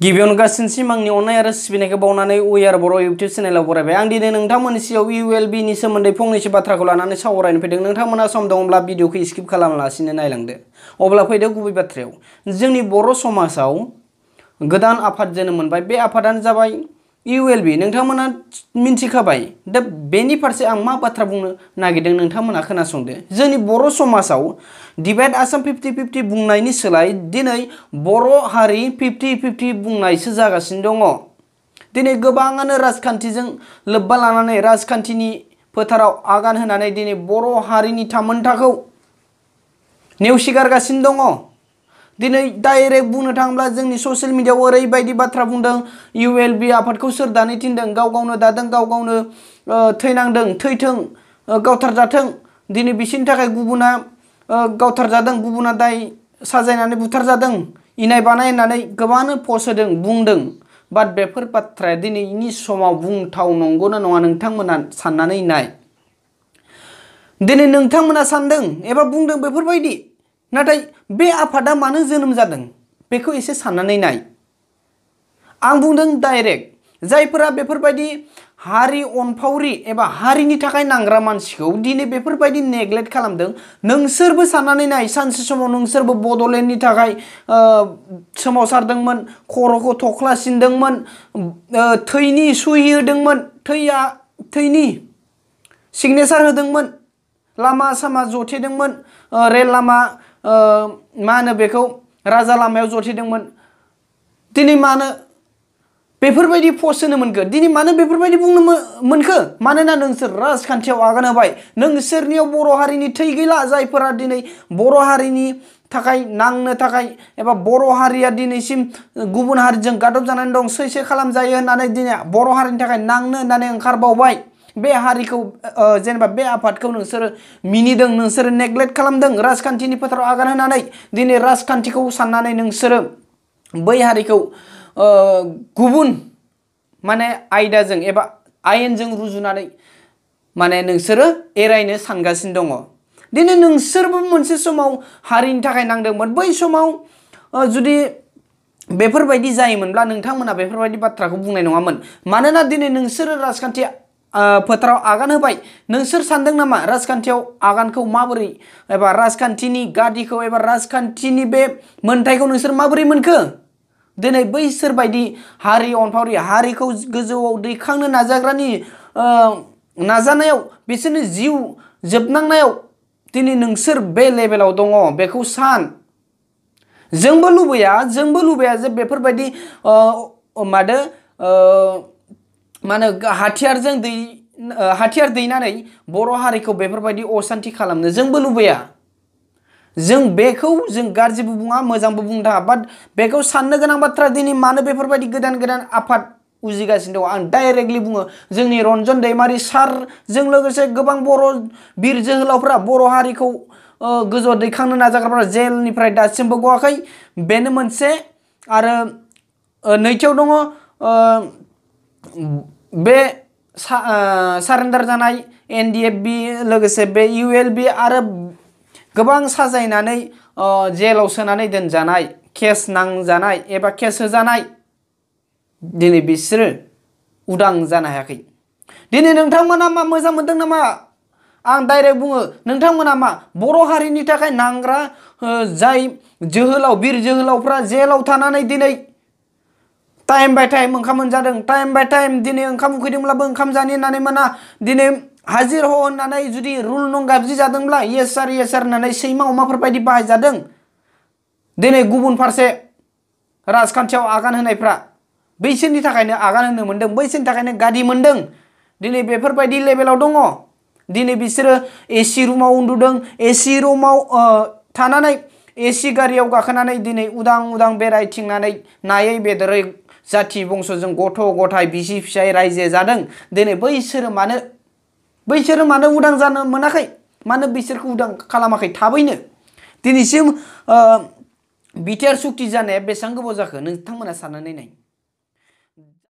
गिबियावनो गासिनसिम आंनि अननाय आरो सिबिनायखौ बावनानै वी आर बर' इउटिउब चेनेलाव बरायबाय। आं दिनै नोंथांमोननि सिगाङाव ULB नि सोमोन्दै फंनैसो बाथ्राखौ लानानै सावरायनो फैदों। नोंथांमोना सम दङब्ला भिडिअखौ स्किप खालामालासिनो नायलांदो। अब्ला फैदो गुबै बाथ्रायाव। जोंनि बर' समाजाव गोदान आफाद जोनोम मोनबाय। बे आफादानो जाबाय ULB। नोंथांमोना मिन्थिखाबाय। दा बेनि फारसे आं मा बाथ्रा बुंनो नागिरदों नोंथांमोना खोनासंदो। जोंनि बर' समाजाव डिभाइड आसाम 50-50 बुंनायनि सोलाय दिनै बर' हारि 50-50 बुंनायसो जागासिनो दङ। दिनै गोबाङानो राजखान्थिजों लोब्बा लानानै राजखान्थिनि फोथाराव आगान होनानै दिनै बर' हारिनि थामोनथाखौ नेवसिगारगासिनो दङ। दिनै डाइरेक्ट बुंनो थाङोब्ला जोंनि ससियेल मिडियायाव ओरैबायदि बाथ्रा बुंदों, ULB आफादखौ सोर दानो थिनदों? गाव गावनो दादों, गाव गावनो थैनांदों, थैथों, गावथारजाथों। दिनै बिसोरनि थाखाय गुबुना गावथारजादों, गुबुना दाय साजायनानै बुथारजादों, इनाय बानाय होननानै गोबाङानो पस्ट होदों, बुंदों। बाट बेफोर बाथ्राया दिनैनि समाव बुंथाव नंगौना नङा नोंथांमोना साननानै नाय। दिनै नोंथांमोना सानदों एबा बुंदों बेफोरबायदि, नाथाय बे आफादा मानो जोनोम जादों बेखौ एसे साननानै नाय। आं बुंदों डाइरेक्ट, जायफोरा बेफोरबायदि हारि अनफावरि एबा हारिनि थाखाय नांग्रा मानसिखौ दिनै बेफोरबायदि नेग्लेक्ट खालामदों, नोंसोरबो साननानै नाय। सानसे समाव नोंसोरबो बड'लेण्डनि थाखाय सोमावसारदोंमोन, खर'खौ थख्ला सिनदोंमोन, थैनि सुहि होदोंमोन, थैनि सिगनेसार होदोंमोन, लामा सामा जथेदोंमोन, रेल लामा मा होनो बेखौ राजा लामायाव जथेदोंमोन। दिनै मानो बेफोरबायदि पस्ट होनो मोनखो? दिनै मानो बेफोरबायदि बुंनो मोनखो? मानोना नोंसोर राजखान्थियाव आगान होबाय। नोंसोरनियाव बर' हारिनि थै गैला। जायफोरा दिनै बर' हारिनि थाखाय नांनो थाखाय एबा बर' हारिया दिनैसिम गुबुन हारिजों गादब जानानै दं, सैसो खालामजायो होननानै दिनै बर' हारिनि थाखाय नांनो होननानै ओंखारबावबाय। बे हारिखौ जेनेबा बे आफादखौ नोंसोरो मिनिदों, नोंसोरो नेग्लेक्ट खालामदों राजखान्थिनि फोथाराव आगान होनानै। दिनै राजखान्थिखौ साननानै नोंसोरो बै हारिखौ गुबुन माने आयदाजों एबा आयेनजों रुजुनानै माने नोंसोरो एरायनो सानगासिनो दङ। दिनै नोंसोरबो मोनसे समाव हारिनि थाखाय नांदोंमोन। बै समाव जुदि बेफोरबायदि जायोमोनब्ला नोंथांमोना बेफोरबायदि बाथ्राखौ बुंनाय नङामोन। मानोना दिनै नोंसोरो राजखान्थि फोथाराव आगान होबाय। नोंसोर सानदों नामा राजखान्थियाव आगानखौ माबोरै एबा राजखान्थिनि गादिखौ एबा राजखान्थिनि बे मोन्थायखौ नोंसोर माबोरै मोनखो? दिनै बैसोर बायदि हारि अनफावरि हारिखौ गोजौआव दैखांनो नाजाग्रानि नाजानायाव बिसोरनि जिउ जोबनांनायाव दिनै नोंसोर बे लेभेलाव दङ, बेखौ सान। जोंबो लुबैया जे बेफोरबायदि मादो मा होनो हाथियार दैनानै बर' हारिखौ बेफोरबायदि असान्थि खालामनो जोंबो लुबैया। जों बेखौ जों गाज्रिबो बुङा, मोजांबो बुंनो थाङा। बाट बेखौ साननो गोनां बाथ्रा, दिनै मानो बेफोरबायदि गोदान गोदान आफाद उजिगासिनो दङ। आं डाइरेक्टलि बुङो, जोंनि रन्जन दैमारि सारजों लोगोसे गोबां बर' बिर जोहोलावफ्रा बर' हारिखौ गोजौआव दैखांनो नाजाग्राफ्रा जेलनिफ्राय दासिमबो गवाखै, बेनो मोनसे। आरो नैथियाव दङ बे सारेन्डार जानाय NDFB, लोगोसे बे ULB आरो गोबां साजायनानै जेलाव सोनानै दोनजानाय, केस नांजानाय एबा केस होजानाय, दिनै बिसोरो उदां जानो हायाखै। दिनै नोंथांमोना मा मोजां मोनदों नामा? आं डाइरेक्ट बुङो, नोंथांमोना मा बर' हारिनि थाखाय नांग्रा जाय जोहोलाव बिर जोहोलावफ्रा जेलाव थानानै दिनै टाइम बाय टाइम ओंखाम मोनजादों, टाइम बाय टाइम दिनै ओंखाम उखैदोंब्लाबो ओंखाम जानो होननानै मोना, दिनै हाजिर ह होननानै जुदि रुल नं गाबज्रि जादोंब्ला येस सार होननानै सैमा अमाफोर बायदि बाहायजादों। दिनै गुबुन फारसे राजखान्थियाव आगान होनायफ्रा बैसोरनि थाखायनो आगान होनो मोनदों, बैसोरनि थाखायनो गादि मोनदों। दिनै बेफोरबायदि लेभेलाव दङ। दिनै बिसोरो AC रुमाव उन्दुदों, AC रुमाव थानानै AC गारियाव गाखोनानै दिनै उदां उदां बेरायथिंनानै नायै बेदरै जाथि बंस'जों गथ' गथाय बिसि फिसाय रायजो जादों। दिनै बैसोरो मानो उदां जानो मोनाखै? मानो बिसोरखौ उदां खालामाखै थाबैनो? दिनैसिम बिटिआर सुक्ति जानाया बेसेबां गोबाव जाखो नोंथांमोना साननानै नाय।